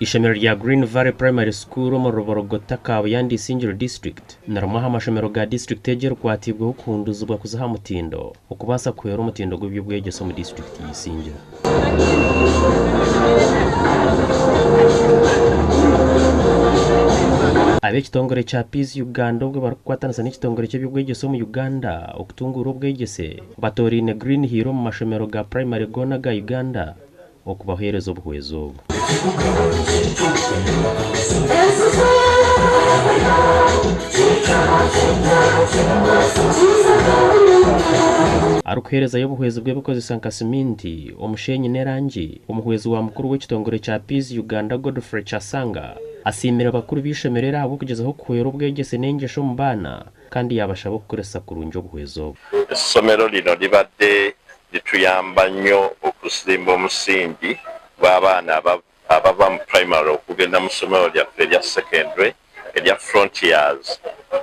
Ishomero rya Green Valley Primary School omuri Ruborogota, Kabuyanda Isingiro District ni rimwe aha mashomero ga disiturikiti egi erikwatiibweho kuhunduzibwa kuza aha mutindo okubaasa kuhwera omutindo gw'eby'obwegyese omu disiturikiti ya Isingiro. Ab'ekitongore kya Peace Uganda obwo barikukwatanisa n'ekitongore ky'eby'obwegyese omu Uganda okutunguura obwegyese batooraine Green Hill omu mashomero ga purayimare goona aga Uganda okubaheereza obuhwezi obu. Arikuheerezayo obuhwezi bw'ebikozesa nka siminti, omushenyi n'erangi, omuhwezi wa mukuru w'ekitongore kya Peas Uganda Godfrey Chasanga asiimire bakuru b'eishomero eri ahabw'okugyezaho kuhwera obwegyese n'engyesha omu baana kandi yaabashaba okukoresa kurungi obuhwezi obu. Essomero lino libadde lituyamba nnyo okusimba omusingi gw'abaana abava mu primary okugenda mu ssomero lyaffe erya secondary erya Frontiers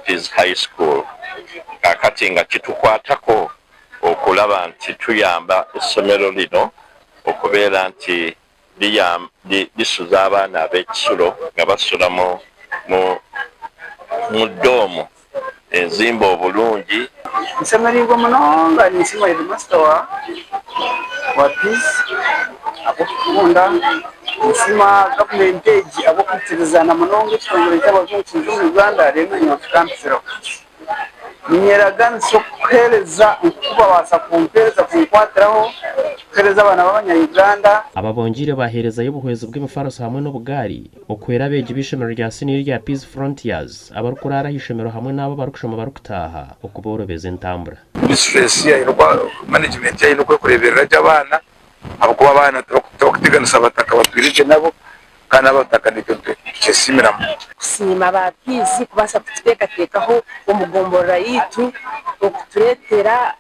Peas High School. Kaakati nga kitukwatako okulaba nti tuyamba essomero lino okubeera nti lisuza abaana ab'ekisulo nga basula mu ddoomu enzimbe obulungi. Nshemereirwe munonga ninsiima heedimasita wa Peace ahabw'okutukunda, ninsiima gavumenti egi ahabw'okwikiriza na munonga ekitongore ky'abajungu kiija omu Uganda reero nainye kikampitsiraho. Ninyeraganisa okukuheereza nk'oku babaasa kumpeereza kunkwatiraho kuheereza abaana b'abanya Uganda. Aba bongyeire baaheerezayo obuhwezi bw'emifariso hamwe n'obugaari okuhwera abeegi b'eishomero rya siniya erya Peace Frontiers abarikuraara aha ishomero hamwe n'abo abarikushoma barikutaaha okuboorobeza entambura. Mistress aine oku management aine oku erikureeberera gye abaana ahabw'okuba abaana tibakuteganisa abataka batwire gye nabo kandi abataka naitwe nitukyesiimiramu. Kusiima ba Peace kubaasa kututeekateekaho omu gomborora yaitu okutureetera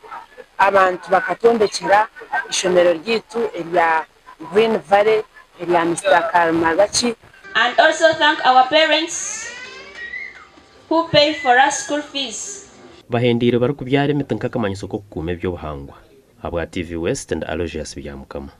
abantu bakatwombekyera eishomero ryaitu erya Green Valley erya Mister Karmaraki. And also thank our parents who pay for us school fees. Bahendeire barikubyara emiti nk'akamanyiso k'okukuuma eby'obuhangwa. Ahabwa TV West ndi Aloysius Byamukama.